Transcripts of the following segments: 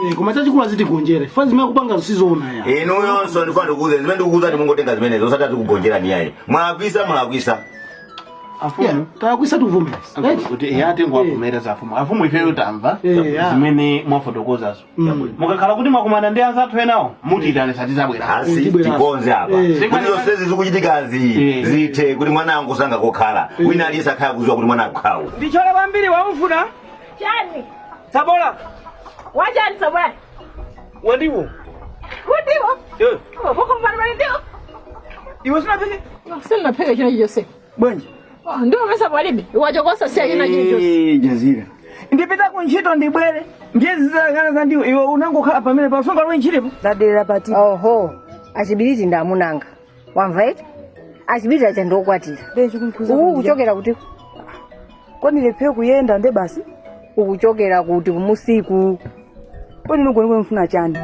Eh, koma chachikulu azitigonjere fa zimene akupanga sizoona ya. Inuyonso ndifuna ndikuuze zimene ndikukuuzani, mungotenga zimenezo, osati atikugonjerani yayi. Mwalakwisa, mwalakwisa. Afumu. Talakwisa, tikuvomereza. Right? Kuti eya, tingoavomereza afumu. Afumu, ifeyo tamva Eh, ya. zimene mwafotokozazo. Mukakhala kuti mwakumana ndi anzathu enawo, mutiyitane, satizabwera. Asi Tibwera. tikonze apa kuti zonsezi zikuchitikazi zithe, kuti mwana wangu sanga kokhala wina aliyense akhala kuziwa kuti mwana akukhawu. Ndichola kwambiri wamufuna. Chani? Sabola. Wachani sabola? Wandiwo. Kundiwo? Eh. Pokombana ndiwo? Iwe sinaphike? Sinaphike china chilichonse. Bwanji? Ndiwo mesa palibe. Wachokosa siya china chilichonse. Eh, Jazira. Ndipita kuntchito ndibwere. Ndiye zizakhala za ndiwo. Iwe unangokhala pamene pasunga lwe ntchitopo. Laderera pati? Oho, achibiriti ndi amunanga, wamva eti? Achibiriti acha ndiokwatira. Uku kuchokera kuti? Kodi lephe kuyenda nde basi? Ukuchokera kuti kumusiku? Kodi nugoni mfuna chani?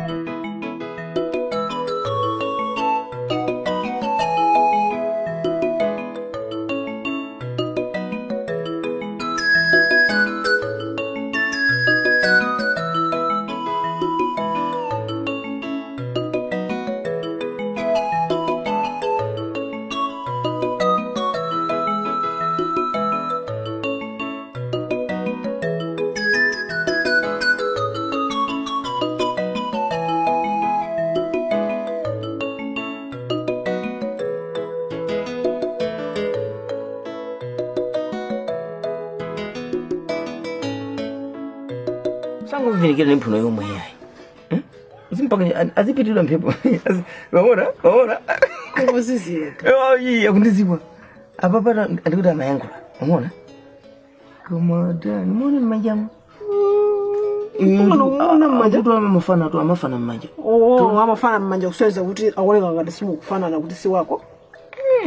Sangomverekera nemphuno yomwe yayi. Zimpaka azipitidwa mphepo. Waona, waona. Kungozizira. Iya, akundiziwa apapata andikuti amayankhula, umaona, koma dani muone mmanjamo. Umaona mmanja? Kuti amafana tu, amafana mmanja. Oh, amafana mmanja kuseweza kuti akuoneka ngati simukufanana, kuti si wako.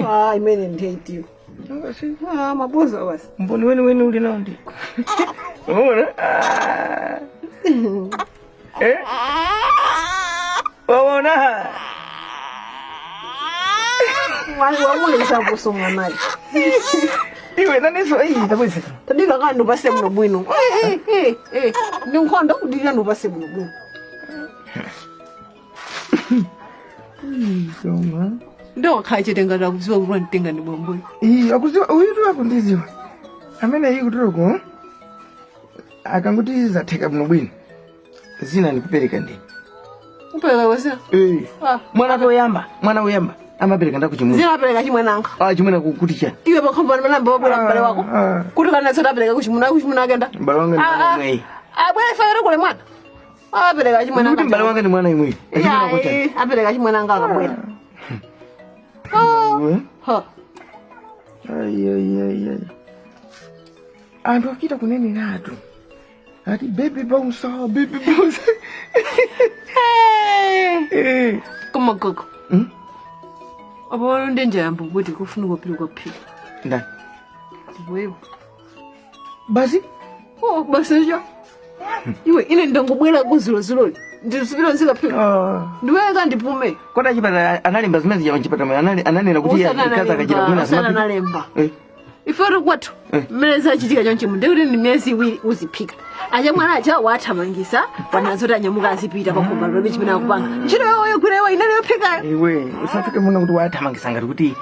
Ah, imene ndiye itiyo. Ah, maboza basi. Mboni weni weni uli nawo ndi umaona. Ah. Eh? Waona. Wamulesa kuso mwanayi. Iwe naneso iyi tabweza. Tadika kandi upase muno bwino. Eh, eh, eh, ndi nkhondo kudikira ndupase muno bwino. Koma Ndo wakhala chete ngati akudziwa kuti wamtenga ndi bwamboyo. Iyi akuziwa uyu tu, akundiziwa amene iyi kutuloko akanguti zatheka bwino bwino, zina ndikupereka ndini. Upereka kwazina? Eh. Ah. Mwana toyamba, mwana woyamba amapereka ndakuchimwene. Zina apereka chimwenanga. Ah, chimwene kuti chani? Iwe pakhombo pamene wabwera m'bale wako. Ah. Kuti kana tsota apereka kuchimuna, kuchimuna akenda. M'bale wanga ndi mwana imweyi. Abwere fayero kule mwana. Apereka chimwenanga. Kuti m'bale wanga ndi mwana imweyi. Achimwene ko chani? Iya, apereka chimwenanga akabwera. Eh? Ha. Ai, ai, ai, ai. Anthu akita kuneneratu ati baby bouncer, baby bouncer. Eh. Koma gogo. Hmm? Apo ndi njayamba kuti kufunika kupita kuphika. Ndani? Wewe. Basi. Oh, basi cha. Iwe ine ndangobwera kuzulozuloli. Ndisipira nzikaphika. Ah. Ndiweka ndipume. Kodi achipatala analemba zimene zija pachipatala ananena kuti iye akazi akachita kumene Usana asamapika? nalemba. Eh. Ifeto kwathu mmene zachitika chonchi ndikuti ndi miyezi 2 uziphika. Acha mwana acha wathamangisa panazo kuti anyamuka azipita pakhomba palibe chimene akupanga. Ntchito yawo yogwira iwo inali yophikayo. Iwe usafike muna kuti wathamangisa ngati kuti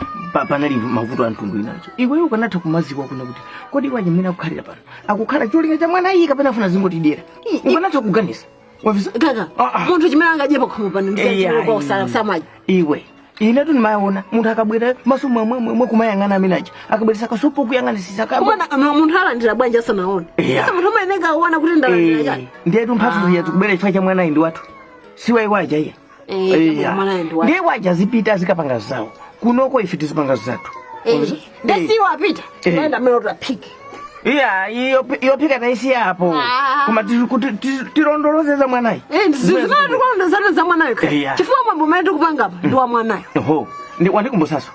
panali mavuto a mtundu inacho. Iweyo ukanatha kumaziwa kuna kuti kodi iwe mmene akukhalira pano akukhala cholinga cha mwana iye kapena afuna zingotidera, ukanatha kuganiza wavisa. Kaka, Ah, ah. munthu chimene angadye pakhombo pano Iya, ndi samaji. Iwe inetu ndimaona munthu akabwera maso mwamwemwe kumayang'ana amene aja akabweresa kasopo kuyang'anisisa. Koma munthu alandira bwanji asanaone? Iya. Sasa munthu umayeneka aona kuti ndalandira chani. Ndiyetu mphatso zija zikubwera chifukwa cha mwanayi ndi wathu, siwaiwaja iya. Eh, mwanayi ndi wathu. Ndiye waja zipita azikapanga zawo kunoko, ife tizipanga zathu. Eh, ndesiwo apita. Eh. Naenda mmene kuti aphike. Iya, yophika taisiya apo. Ah. Koma kuti tilondolozeza mwanayi. Eh, zimene tikulondozana za mwanayo. Iya. Chifukwa mwambo umene tikupanga apa ndi wa mwanayo. Oho, ndi wandikumbusaso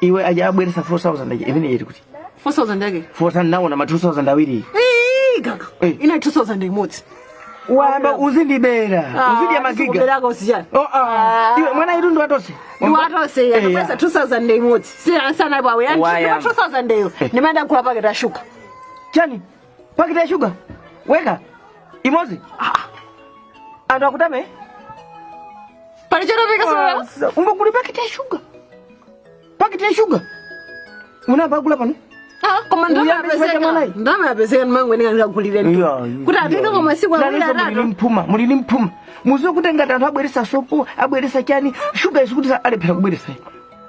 iwe aja abweresa 4000 aja imene yeti kuti 4000 yake. 4000 naona ma 2000 awiri. Eh, kaka. Eh. Ina 2000 imodzi. Wamba uzindibera, uzidya magiga. Kuberaka usiyana. Oh, ah. Iwe mwana itu ndi watose. Ndi watose. Eh, Akabweza 2000 imodzi. Sina sana bwawe. Yani Wayamba. 2000 iyo. Eh. Ndimaenda kula paketi ya shuga. Chani? Paketi ya shuga weka imodzi. Anthu akutame? Pali chotapika solo. Ungagule paketi ya shuga. Paketi ya shuga. Unapagula pano? Ah, koma ndalama Uyambe chifukwa cha yapezeka. mwanayi? Ndalama yapezeka ndimangweni ndikagulire mtundu. Kuti atenge koma masiku awiri Nanenso mulili atatu. mphuma, mulili mphuma. Muziwe kuti ngati anthu abweresa sopo, abweresa chani, shuga isikuti alephera kubweresa.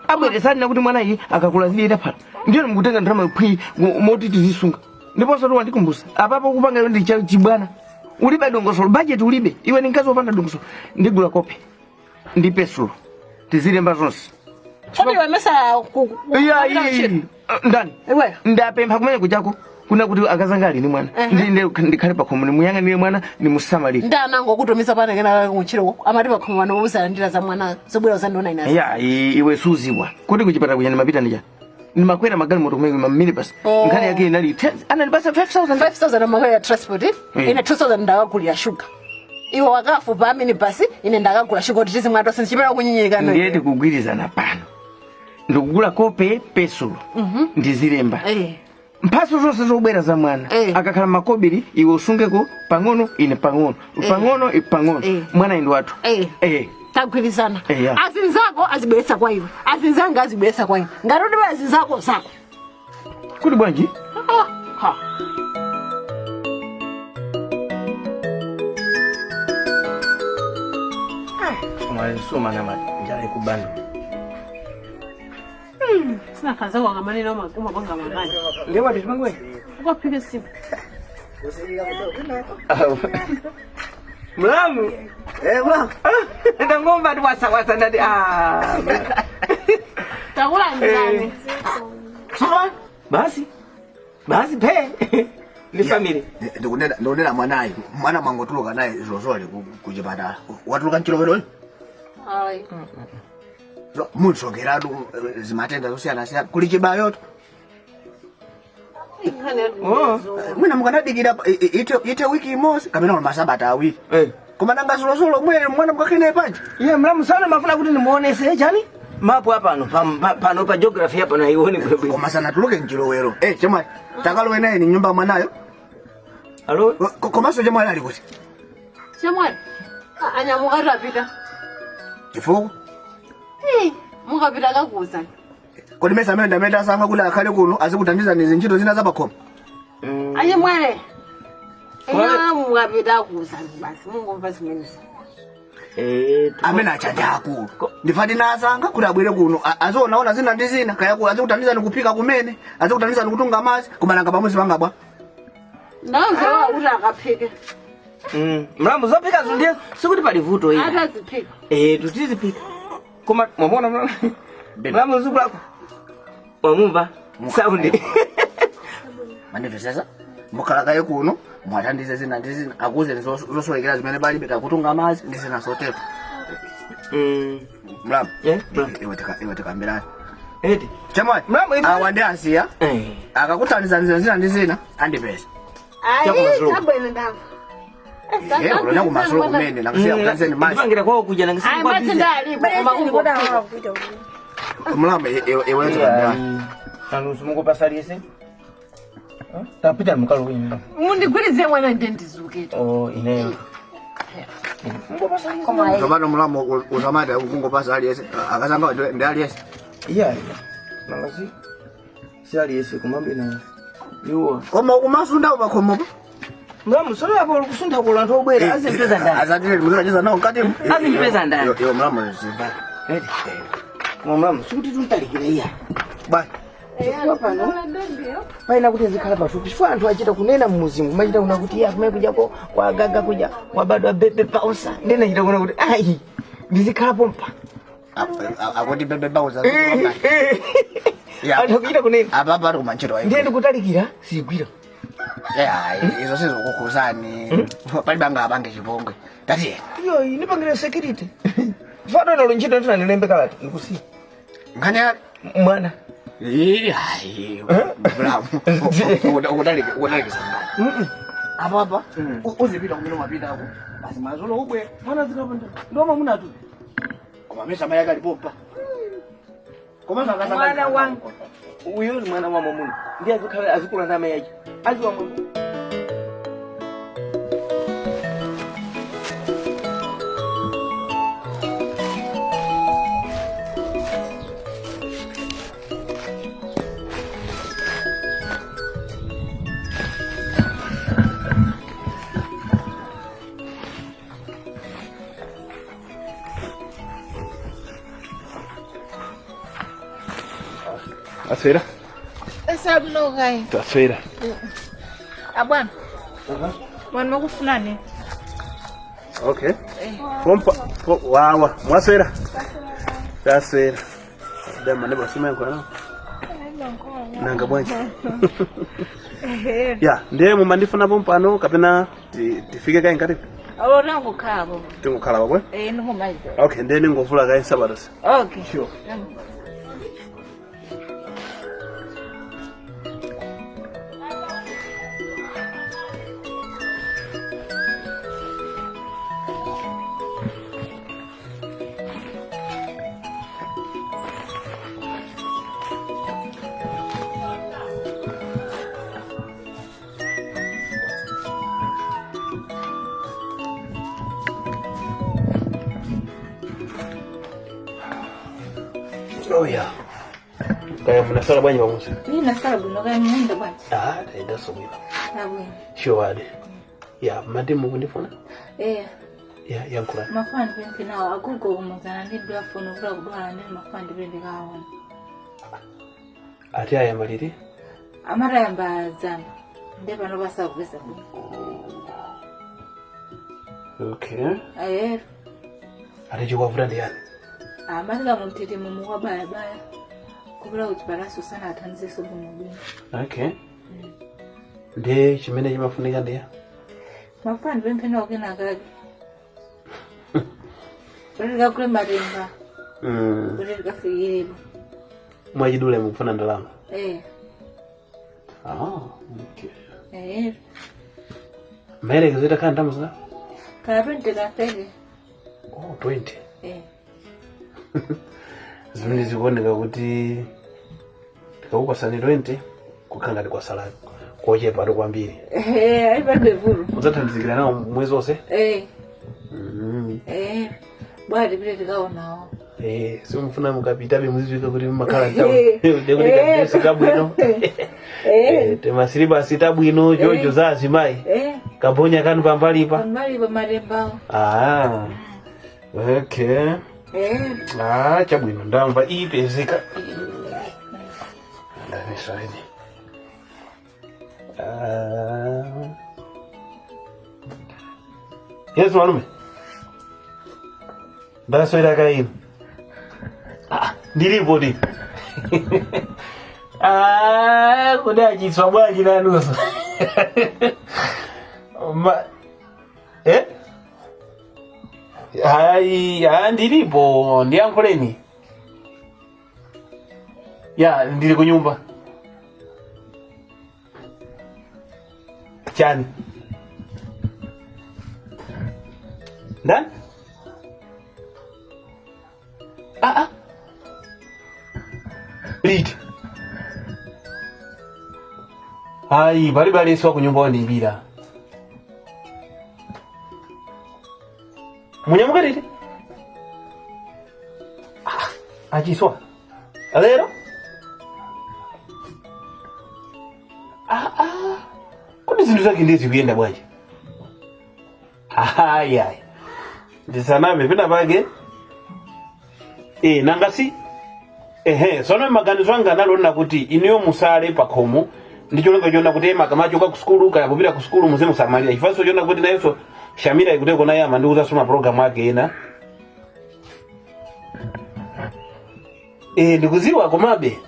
Abweresa na kuti mwana iyi akakula zidi itaphala. Ndiyo mukutenga ndalama phwi moti tizisunga. Ndiponso wandikumbusa. Apapo kupanga iwe ndi chibwana. Ulibe dongosolo, budget ulibe. Iwe ni mkazi wopanda dongosolo. Ndigula kope. Ndi pesulo. Tizilemba zonse. Kodi iwe mesa Iya, kupita iyi. ntchito? Ndani? Iwe. Ndapempha kumene kuchako kuna kuti akazanga ali ni mwana. Ndikhale pakhomo nimuyang'anire mwana nimusamalire. Ndi anango kutumiza pana kena kuntchito amati pakhomo pano uzalandira za mwana zobwera uzandiona inazo. Ya, iwe suziwa. Kuti kuchipatala kuja ndimapita ndija. Ndimakwera magalimoto kumene ma minibus. Oh. Nkhani yake inali anandipasa 5000. 5000 amakwera ya transport ine 2000 ndakagulira shuga. Iwe wakafupa minibus ine ndakagula shuga kuti tizimwa tonse chipera kunyinyirikana. Ndiye tikugwirizana pano. Ndikugula kope pesulo. Ndizilemba. Eh. Mphaso zonse zobwera za mwana Eh. akakhala makobiri iwe usungeko pang'ono ine pang'ono pang'ono ine pang'ono Eh. mwana indi wathu Eh. Eh. Tagwirizana. Eh, ya. Azinzako azibweretsa kwa iwe. Azinzanga azibweretsa kwa iwe. Ngati udibe azinzako zako. Kuti bwanji? Ah, ha. Soma na njala ikubanda. Sinakhanza kwangamanene umabanga mamani. Ndiye wati chimangwe? Ukaphike simu. Mlamu. Eh, mlamu. Ndangomva ti wasa wasa ndati ah. Takulandirani. Soma. Basi. Basi pe. Ndi family. Ndikunena mwanayi mwana mwangotuluka naye zozole kuchipatala watuluka mchilowero Ayi. munsokeratu zimatenda zosiyanasiyana kuli chibayoto. Oh. Mwina mukanadikira ite wiki imodzi kapena olo masabata awiri. Eh. Koma nanga zolozolo mwene mwana mukakhenaye panja. Iye mlamu sana mafuna kuti nimuonese chani? Mapu apano pano pa geography apano aione bwino. Koma sanatuluke mchilowero. Eh, chemwali takalowe naye ni nyumba mwanayo. Alo. Komanso chemwali ali kuti? Chemwali. Anyamuka tapita. Chifukwa? Eh, mukapita kakuuzani. Kodi mesa amene ndamene tasankha kuti akhale kuno azikuthandizani zintchito zina zapakhoma? Achemwali. Ina mukapita kuuzani basi mungomva zimenezi. Eh, amene achanja akulu ndifati nasankha kuti abwere kuno azionaona zina ndi zina kaya azikuthandizani kuphika kumene azikuthandizani kutunga madzi koma nanga pamodzi pangabwa. Ndauzewa kuti akaphike. Mlamu zophika ndiye sikuti pali vuto ila. Ataziphika. Eh, tutizipika. Koma mwamona mlamu. Mlamu zukulako. Mwamumva saundi. Mandimvesesa mukhala kaye kuno mwathandize zina ndi zina akuuzeni zosolekera zimene palibe kakutunga madzi ndi zina zotero. Mlamu. Eh, mlamu. Iwe tikambirani. Eti. Chemwali. Mlamu, Awa ndi asiya. Eh. Akakuthandizani zina ndi zina andipeza. Ayi, tabwene ndamva. Eh, ulonya kumasolo kumene nakasiya kuthandizeni madzi. Ndipangira kwawo kuja nangisi Ayi, madzi ndalipo koma kungophika. Mlamu iwe tikambirani. Anusu mungopasalise. Tapita mukalo wina. Mundigwirize mwana ndiye ndizuke. Oh, ineyo. Tsopano mlamu usamati kungopasa aliyese akasanga ndi aliyese. Iya, iya. Nangasi. Si aliyese kumambe na. Iwo. Koma ukumasunda pakhomopo. Mlamu solo apo kusunda kula anthu obwera azipeza ndani. Azatire muzikacheza nawo mkati. Azipeza ndani. Iwe mlamu zimba. Eti. Mlamu sikuti tuntalikira iya. Bye. Chifukwa pano paina kuti zikhala pafupi chifukwa anthu achita kunena mmuzimu kumachita kuna kuti iye akumene kujako kwagaga kuja wabadwa bebe pausa ndinachita kuna kuti ayi ndizikhala pompa. Akuti bebe pausa. Anthu akuchita kunena. Apa pari kumantchito wayi. Ndiye ndikutalikira sigwira. Yeah, izo sizokukhuzani. Palibe angapange chipongwe. Tatiye. Iyo ndipangira security. Chifukwa ino ntchito ndinanilembe kalata ndikusiya. Nkhani yake. Mwana. Hayi. Mlamu. Ukutalikisa mbali. Apa apa. Uzipita kumene umapitako. Basi madzulo ubwe. Mwana zikapanda. Ndoma munatu. Koma mesa mayi akalipopa. Koma akasanga. Mwana wangu. Uyo ni mwana wa mwamuna. Ndiye azikhala azikula ndi amayi ake. Aziwa mwamuna. Mwaswera? Esabinokayi. Taswera. Abwana. Mwana makufunani. Okay. Pompa wawa mwaswera. Taswera. Dama nebo sima yangu ana. Nanga bwanji. Ya, ndiye mumandifuna pompano kapena tifike kayi nkati Alo nangokhala baba. tingokhala babwe. Eh ndingomaliza. Okay, ndiye ningovula kayi nsapato. Okay. Sure. Oh yeah. Kaya munasala bwanji pamusi. Ni nasala bwino kaya mwenda bwanji. Ah, taenda bwino. Abwino. Sure ade. Ya, mati mukundifuna? Eh. Ya, yankula. Mafana ndipemphe nawo agogo kumuzana ndi ndwafuna kula kudwala ndi mafana ndipemphe kaona. Ati ayamba liti? Amatayamba zana. Ndi pano pasakupeza bwino. Okay. Ayero. Ati chikwavuta ndi yani? Amatika mumtete mumu kwa bayabaya. Kupita kuchipatala sana athandizenso bwino bwino. Okay. Ndiye chimene chimafunika ndiye? Mafana ndipemphe nawo kenakake. Kuti tikagule matemba. Kuti tikafikirepo. Mwachidule mukufuna ndalama. Eh. Ah, okay. Eh. Mayerekezo itakhala ndalama zina? Kaya 20 ka 30. Oh, 20. Eh. Zimene zikuoneka kuti tikakupasani 20 kukhala ngati kwasala kochepa tu kwambiri. Eh, ayi palibe vuto. Mudzathandizikira nawo mwezi wonse? Eh. Eh. Bwana tipite tikaonawo. Eh, simufuna mukapitabe muzizwika kuti mumakhala mtauni. Ndekuti kadresi kabwino. Eh. Temasiribasi tabwino, jojo za azimayi. Eh. Kabonya kanu pambalipa. Pambali pa matembawo. Ah. Okay. Eh. Ah, chabwino ndamva ipezeka. Ndamiswaidi. Ah. Yes, malume. Ndaswera kaini. Ah, ndilipo ndi. Ah, kudachitswa bwanji nanuso. Ma Eh? Hayi, ah, ndilipo, ndiyankhuleni. Ya, ndili kunyumba. Chani. Ndani? Ah ah. Liti. Hayi, palibe aliyense wa kunyumba wandiimbira. Munyamuka liti? Ah, achiswa. Lero? Ah ah. Kuti zinthu zake ndizi kuyenda bwanji? Hayi hayi. Ndisaname pena pake. Eh, nangasi ehe, sono maganizo anga analona kuti inuyo musale pakhomo ndi cholinga chona kuti ema kamachoka ku sukulu kaya kupita ku sukulu muze musamalira. Chifanso chona kuti nayenso Shamira ikuteko naye amandiuza soma program ake ena. Eh, ndikuziwa komabe.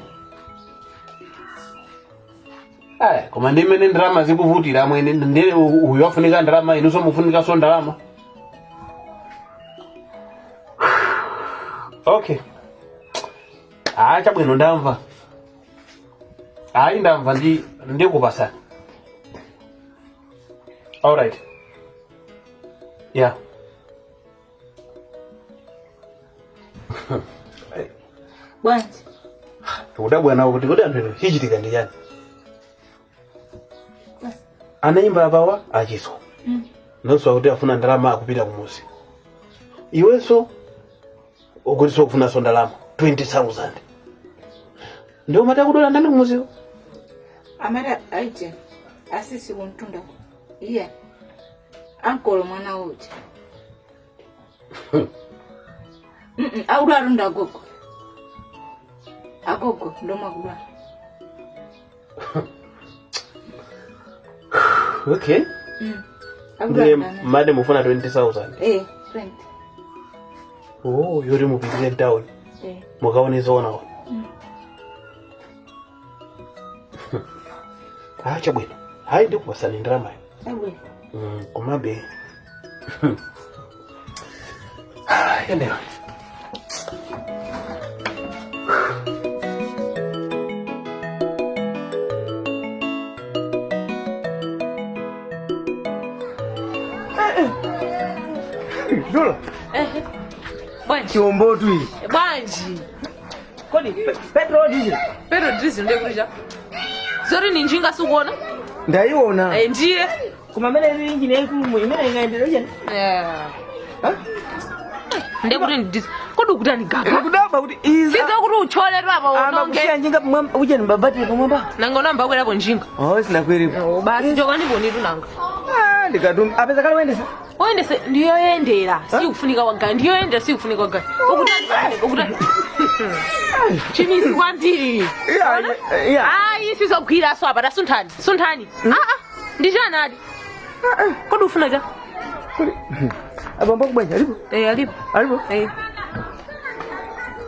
Aya, koma ndi mmene ndalama zikuvutira amwene ndiye uyu afunika ndalama inunso mufunika so ndalama. Okay. Ah, chabwino ndamva. Ayi ndamva ndi ndikupasani. All right. Yeah. Bwanji. Tikudabwa nawo kuti kodi anthu eno chichitika ndi chani? Anaimba apawa achiswa. Nonso akuti afuna ndalama akupita kumuzi. Iwenso ukuti sokufunanso ndalama 20,000. Ndiwo mati akudola ndani kumuziwo? Amara aije asisi kuntunda. Iye. Ankolo mwana uja. Audwa arunda agogo. Agogo ndo makudwa. Okay. Ndiye made mufuna 20,000. Eh, 20. Oh, yoti mupitire down. Eh. Mukaone zoona. Ah, chabwino. Hayi, ndikupasani ndalamayo. Abwino. Komabe. Anyway. Dola. Bwanji. Chiombotu ichi. Bwanji. Kodi petrol diesel. Petrol diesel ndiye kuti cha. Zori ni njinga sukuona? Ndaiona. Eh, ndiye. Koma mene ili injini yaikulu imene ingaendelea chani? Eh. Ndiye kuti ndi diesel. Kodi ukutani gaga? Ndikudabwa kuti iza. Sizo kuti ucholeredwa apa Amba unonge. kusiya njinga pamwamba ujeni babatire pamwamba. Nanga unamba kwerapo njinga. Oh, sinakweripo. Basi njoka ndibonitu nanga. Ah, ndikatum apeza kale wendesa. Oyendese ndiyoyendera sikufunika wagaya ndiyoyendera sikufunika wagaya ukutani ukutani chimisi kwambiri ayi sizogwira so apa tasunthani sunthani aa ndichani ati kodi ufuna cha Abambo kubwanja alipo? Eh, alipo. Alipo? Eh.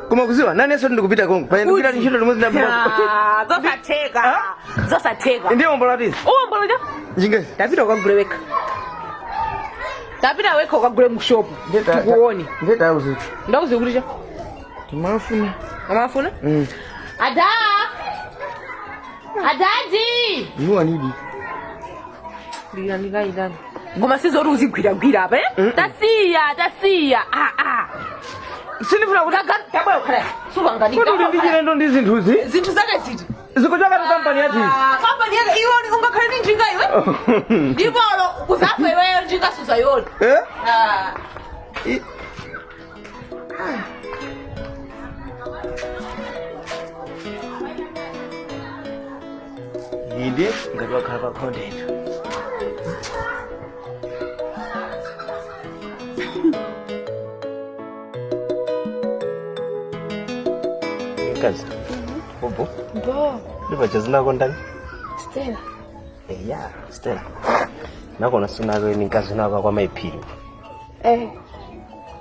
Koma kuziwa nani yeso ndikupita Kongo. Pale ndikupita ntchito limodzi na Ah, zosatheka zosatheka Ndiye ombola tizi. uwombola cha Njinga. tapita ukagule wekha tapita wekha ukagule mushopu tikuone Ndiye tauzi. ndauzi kuti cha Timafuna. amafuna ada adadi Iwo anidi. ndikayitani ngoma sizoti uzigwiragwira apa eh? tasiya tasiya aa Sindifuna kuti tabwa ukhala supanganika Kodi uli ndi chilendo ndi zinthuzi? zinthu zake ziti Zikuchoka ku kampani ya tizi. kampani yake iwe ungakhale ndi njinga iwe ndipolo kuzafa iweyo njinga suzayona Eh? Ah. Inde ngati wakhala pa content. Mkazi. Bobo. Bo, Ndipa zinako ndani? Stella. Eya, Stella. Nakona sunako ni mkazi nako kwa maiphiri. Eh,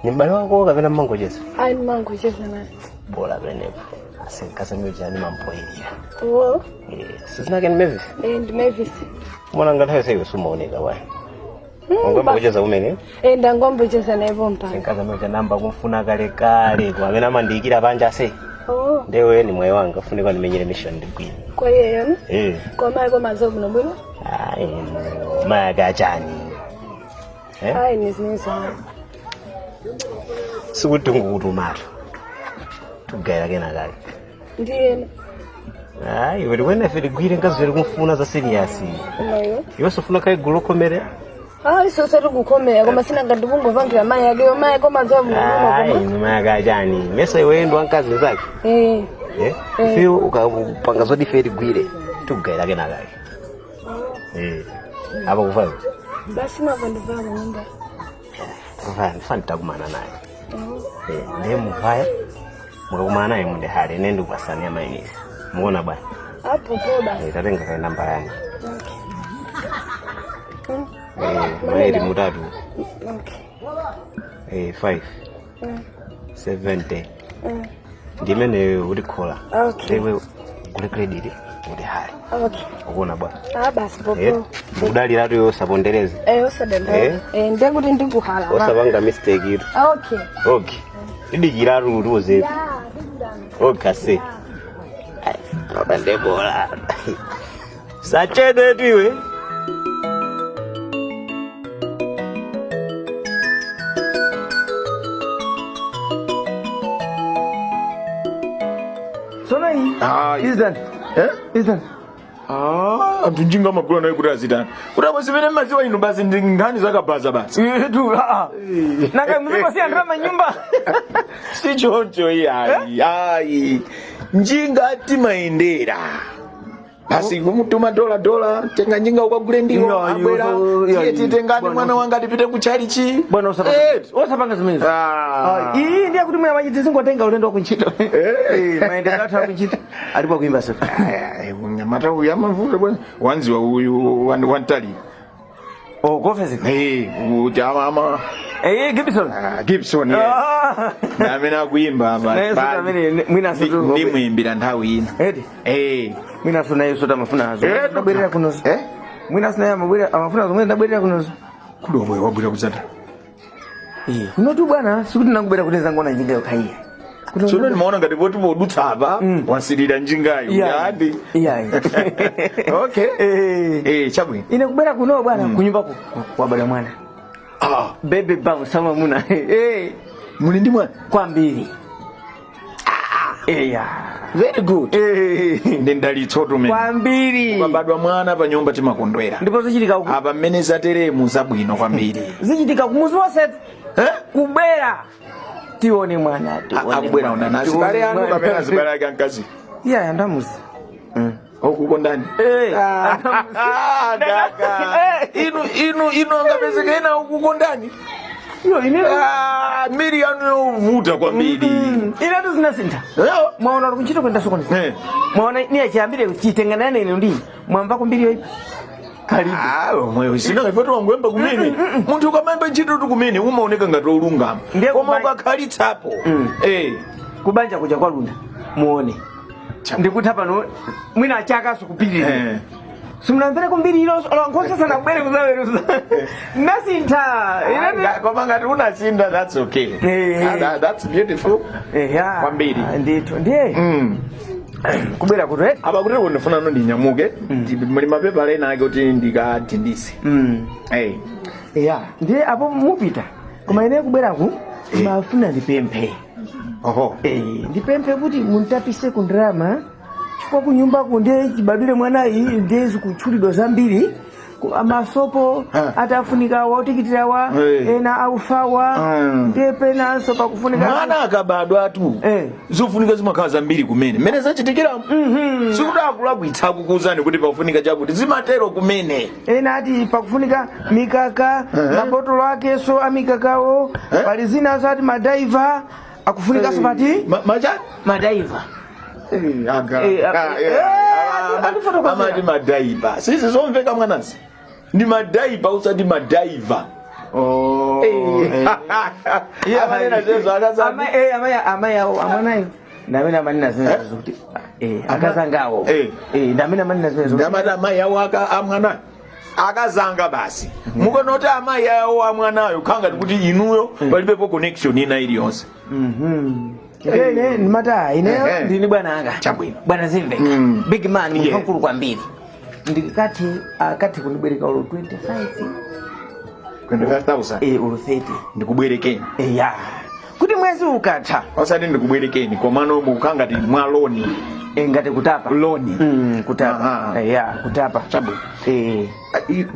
Ni m'bale wako kapena mmangocheza? ayi mangocheza naye. Bola penepo. Ase mkazi amene ani mampoyirira. Wo, Eh, sizinake ni Mavis. eh, ndi Mavis. Mwana ngathawe saiwe sumaoneka wayi. Ungomba kucheza kumene? Eh, ndangombocheza naye pompano. Mkazi amene namba kumfuna kale kale kwa amene amandiyikira panja ase. Oh, Ndewe ni mwayi wanga funika ndimenyere mission ndigwire. kwa iyeyo no? Eh. Kwa mayi komazo kuno bwino? Ayi, mayakachani. Eh? Ayi ni zimene zawo. Sikuti ngukutumatu. Tugayira kenakale. Ndiyena. Ayi, kuti kwene ife tigwire nkazi kumfuna za serious. Umayo. Iwe sufuna kai gulu lokomere? Ayi sosati kukhomera koma sinanga ndikungopangira mayi akeyo mayi komazo kuno bwino Ayi, koma. mayakachani. Mesa iwe ndi wankazi zake. Eh, Eh? Ife ukapanga zoti ife tigwire, tugayira kenakale. Eh. Apa kufayo. basi mavandivaa nyumba. Kufaya ndifana takumana naye. Eh, ndiye muvaya. Mukakumana naye mundihale ine ndikupasani amainisi. Mukuona bwana. Apo po basi. Eh, tatenga kai namba yanga. Okay. Eh, mairi mutatu. Okay. Eh, 5 70. Ndimene ulikhola. Okay. Ndiwe kule credit uli hali. Okay. Ukuona bwana. Ah basi popo. Eh, ndikudalira iwe usapondereze. Eh, usadanda. Eh? Eh, ndiye kuti ndikuhala. Osapanga mistake itu. Okay. Okay. Ndidikira utiuze. Okay, ase. Baba ndebola. Sachedwe tu iwe. Sono iyi. Hayi. Is done. Eh? Is done. Ah, anthu njinga amagula naye kuti azitani. Kuti apo zimene mmadziwa inu basi ndi nkhani zakabhaza basi. Tu, ah. Nanga muzikosiya ndalama nyumba. Si choncho iyayi. Ayi. Njinga timayendera. Basi kumutuma dola dola, tenga njinga ukagule ndiwo, Iya, abwera, iya, tiye titengane bwana, mwana wanga tipite ku chalichi. Bwana, osapanga zimenezo. Ah. Ah, iyi ndiye kuti mwina machiti zingotenga ulendo wa kuntchito. Maendedwe athu akuntchito alipo kuimba soto. Mnyamata uyu amavuta bwana. Wanziwa uyu wantali. Oh, kofesi. Uja ama Gibson. Ah, Gibson, yes. Ah. Na amene akuimba apa. Naye soto amene mwina soto. Ndimuimbira nthawi ina. Edi. Mwina soto naye soto amafuna azo. Ndabwerera kunozo. Mwina soto naye amabwerera amafuna zomwe ndabwerera kunozo. Kudomwe wabwera kudzata. Kunotu bwana, sikuti nakubwera kuti zangona njinga yokhaiya. Tsono ndimaona ngati poti podutsa apa wasirira njingayo. Iya. Yadi. Iya. Okay. Chabwino. Ine kubwera kuno bwana kunyumba wabada mwana. Ah. Bebe babu sama muna. Muli ndi mwana? Kwambiri. Eya. Very good. Ndi ndalitso tumene. Kwambiri. Ukabadwa mwana pa nyumba timakondwera. Ndipo zichitika uku. Apa mmene zateremu zabwino kwambiri. Zichitika kumuzi wonse. Kubwera. Tione mwana, tione. Akubwera mwana, unana. tione Azibale anu mwana. kapena azibale ake ankazi. Iya, andamuzi. Okukondani. Ah, gaga. Inu inu inu angapezeka ena okukondani. Iyo ine Ah, miri yanu yovuta kwambiri. Ine tuzinasintha. Mwaona uli kuntchito kwenda sokoni. Mwaona niye chiyambire chitengana nene ndi mwamva kumbiri yoipa. Karibu. Ah, mwewe sina ife tiwangoyamba kumene. Munthu ukamayamba ntchito tu kumene umaoneka ngati olungama. Koma ukakhalitsapo. Kubanja kuja kwa Lunda muone. Ndikutha pano mwina achakaso kupirira. Simunamvere kumbiri ilo olwankhosa sanabwere kuzaweruza. Nasintha. Koma ngati unasintha, that's okay. Ah, that's beautiful. Kwambiri. Ndithu ndiye. Kubwera kuti Apa kuti ndifuna no ndinyamuke. Muli mapepala ena ake kuti ndikadindise. Ya, ndiye apo mupita. Koma ine kubweraku mafuna ndipemphe. Oho. Ndipemphe kuti muntapise ku ndalama chifukwa kunyumbaku ndiye chibadwire mwanayi ndiye zikutchulidwa zambiri. Amasopo atafunika waotikitirawa ena aufawa ndiye penanso pakufunika Mwana akabadwa atu zofunika zimakhala zambiri kumene mmene zachitikiramo sikuti akulakwitsa kukuuzani kuti pakufunika chakuti zimatero kumene ena ati pakufunika mikaka mabotolo akeso amikakawo pali zinaso ati madaiva akufunikanso pati macha madaiva Amati madaiva sisi zomveka mwanasi ndi madaiva usati madaiva. Amanena zezo akazanga. Amayi awo amwanayo ndamene amanena zimenezo kuti akazangawo ndamene amanena zimenezo ndamati amayi awo amwanayo akazanga basi mukanoti amayi awo amwanayo khangati kuti inuyo palibepo connection ina iliyonse. Ine ndimati ineyo ndini bwana anga chabwino bwana Zimveka big man munthu wamkulu kwambiri ndikati akati kundibwereka ulo 25 25,000 ulo 30 ndikubwerekeni ya kuti mwezi ukatha osati ndikubwerekeni komano mukangati mwa loni ngati kutapa loni kutapa ya kutapa chabwino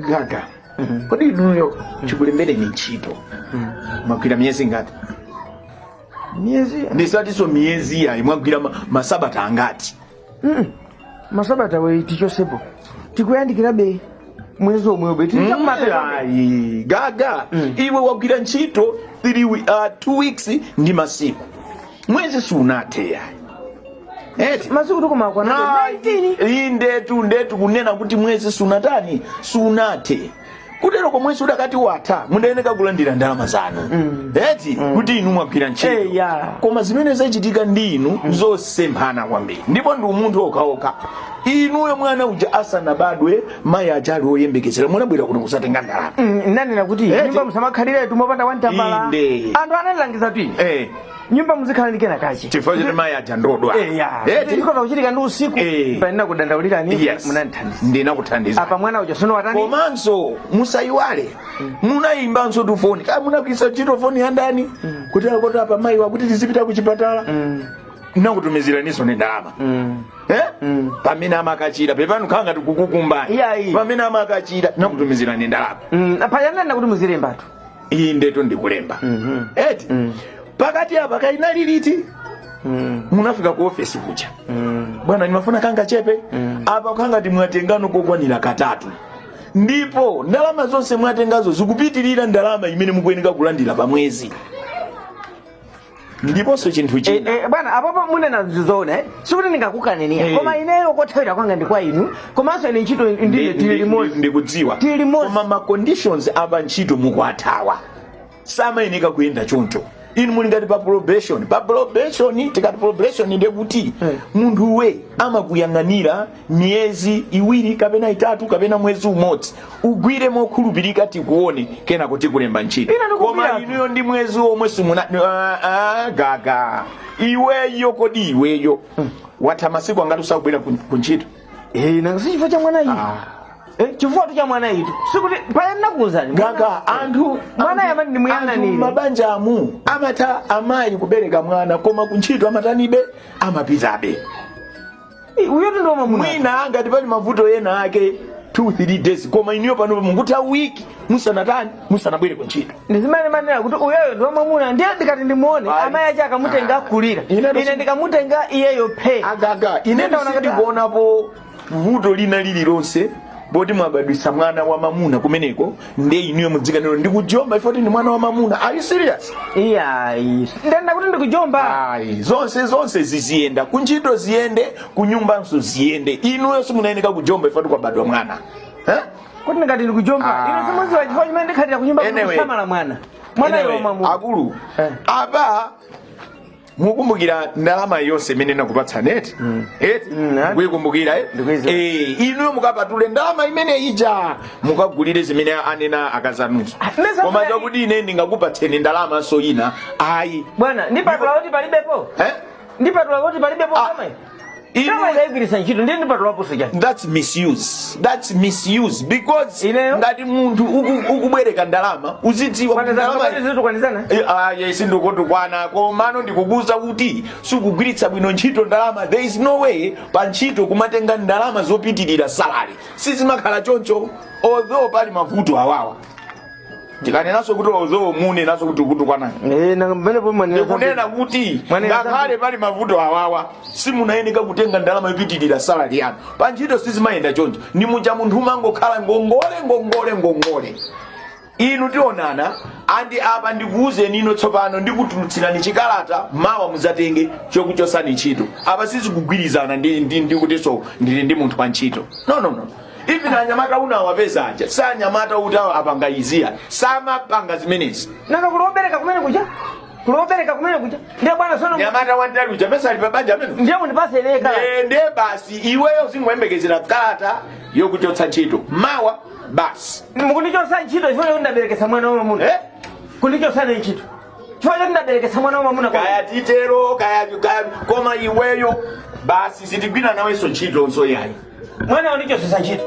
gaga kodi inuyo chikulembereni ntchito mwagwira miyezi ngati miyezi ndisatiso miyezi yayi mwagwira masabata angati masabata we tichosepo tikuyandikirabe mwezi omwewo Ayi, gaga iwe wagwira ntchito 2 weeks ndi masiku mwezi sunathe yayi Eti. Masiku tukumakwana Ndetu ndetu kunena kuti mwezi sunatani sunathe kutero komwezi udakati watha mudayeneka kulandira ndalama zanu eti kuti inu mwagwira ntchito koma zimene zachitika ndi inu zosemphana kwambiri ndipo ndi umunthu okhaokha inuyo mwana uja asanabadwe mayi aja ali oyembekezera munabwera kuno kusatenga ndalama nanena kuti nyumba musamakhalire mopanda wantambala Inde. anthu anatilangiza tu nyumba muzikhala ndi kena kache chifukwa choti mayi aja ndodwa Eti. zikhoza kuchitika ndi usiku panena kudandaulirani Yes. munandithandiza ndinakuthandiza apa mwana uja sono watani komanso musayiwale munayimbanso tu foni kaya munagwiritsa ntchito foni ya ndani kuti akoti apa mayi wakuti tizipita kuchipatala nakutumiziraniso ni ndalama pamene amakachira pepano khala ngati kukukumbani pamene amakachira nakutumizirani ndalama payanani kuti muzilembatu iyi ndetu ndikulemba eti pakati apa kainali liti munafika ku ofesi kuja Bwana, ndimafuna kangachepe. Apa khangati mwatengano kokwanira katatu, ndipo ndalama zonse mwatengazo zikupitirira ndalama imene mukuyeneka kulandira pa mwezi. Ndiponso chinthu china, Bwana, apopo munena zoona, eh? Sikuti ndingakukaneniya, koma ineyo kothawira kwanga ndi kwa inu, komanso ine ntchito ndine tili limodzi. Ndikudziwa. Tili limodzi. Koma ma conditions apa ntchito mukuathawa, samayeneka kuyenda choncho. Inu muli ngati pa probation. Pa probation, tikati probation ndekuti munthuwe amakuyang'anira miyezi 2 kapena 3 kapena mwezi umodzi, ugwire mokhulupirika, tikuone, kenako tikulemba ntchito. Ine ndikugwira. Koma inuyo ndi mwezi omwe simuna. Gaga iweyo, kodi iweyo watha masiku angati usakubwera ku ntchito? Nanga si chifukwa cha mwana iyi? Chifukwa tu cha mwana itu, sikuti pale ndinakuwuzani. Gaga, anthu Mwana yamani ndimuyang'anire. Anthu mabanja amu amatha amayi kubereka mwana, koma kuntchito amatanibe? Amapitabe. Uyo ndi wamamuna. Mwina ngati pali mavuto ena ake 2 3 days, koma inuyo pano mukutha week musanatani, musanabwere kuntchito. Ndizimene manena kuti uyoyo ndi wamamuna, ndiye ndikati ndimuone amayi ache akamutenga akulira, ine ndikamutenga iyeyo phe. Agaga, ine sindikuonapo vuto lina lililonse poti mwabadwisa mwana wa mamuna kumeneko, nde inuyo mudzikaniro ndikujomba ifoti ndi mwana wa mamuna. Are you serious? Iyayi, ndenda kuti ndikujomba. Ayi, zonse zonse ziziyenda, kuntchito ziyende, kunyumbanso ziyende. Inuyo simunayeneka kujomba ifoti kwabadwa mwana, eh? Kuti ndingati ndikujomba, ine simuziwa chifukwa chimene ndikhalira kunyumba Anyway. kusamala mwana, mwana Anyway, iwo mamuna. Akulu, apa mukumbukira ndalama yonse imene nakupatsani, eti? Eti kuyikumbukira, eh? Inuyo mukapatule ndalama imene ija, mukagulire zimene anena akazanuzo. Koma chakuti ine ndingakupatseni ndalama so ina, ayi. Bwana, ndipatula kuti palibepo. Eh? Ndipatula kuti palibepo kama ndalama ikayigwiritsa ntchito, ndiye ndipatulaponso chani? That's misuse, that's misuse, because ngati munthu ukubwereka ndalama, uzidziwa kuti ndalama. Yes, ndikutukwana, komano ndikukuza kuti sukugwiritsa bwino ntchito ndalama. There is no way pa ntchito kumatenga ndalama zopitirira salary, sizimakhala choncho. Although pali mavuto awawa, tikanenanso kuti although, munenanso kuti kutukwana. Ndikunena kuti ngakhale pali mavuto awawa, simunayeneka kutenga ndalama yopitirira salary yanu. Pa ntchito sizimayenda choncho. Ndi muja munthu umangokhala ngongole, ngongole, ngongole. Inu tionana andi apa, ndikuwuzeni ino tsopano, ndikutulutsirani chikalata mawa, muzatenge chokuchosani ntchito. Apa sizikugwirizana ndi kutinso ndili ndi munthu wa ntchito. No, no, no. Even anyamata unawapeza aja, sa anyamata kuti apanga iziya, samapanga zimenezi. Nanga kuli obereka kumene kuja? Kuli obereka kumene kuja? Ndiye bwana, sono Nyamata wantali uja pesa ali pabanja amene. Ndiye mundipase ine kalata. Ndiye basi, iweyo zingoyembekezera kalata yokuchotsa ntchito mawa basi. Mukundichotsa ntchito chifukwa choti ndaberekesa mwana wa mwamuna? Eh? Kundichotsa ine ntchito chifukwa choti ndaberekesa mwana wa mwamuna? Kaya titero, kaya kaya, koma iweyo basi, sitigwira nawenso ntchito nso yayi. Mwana wandichotsetsa ntchito.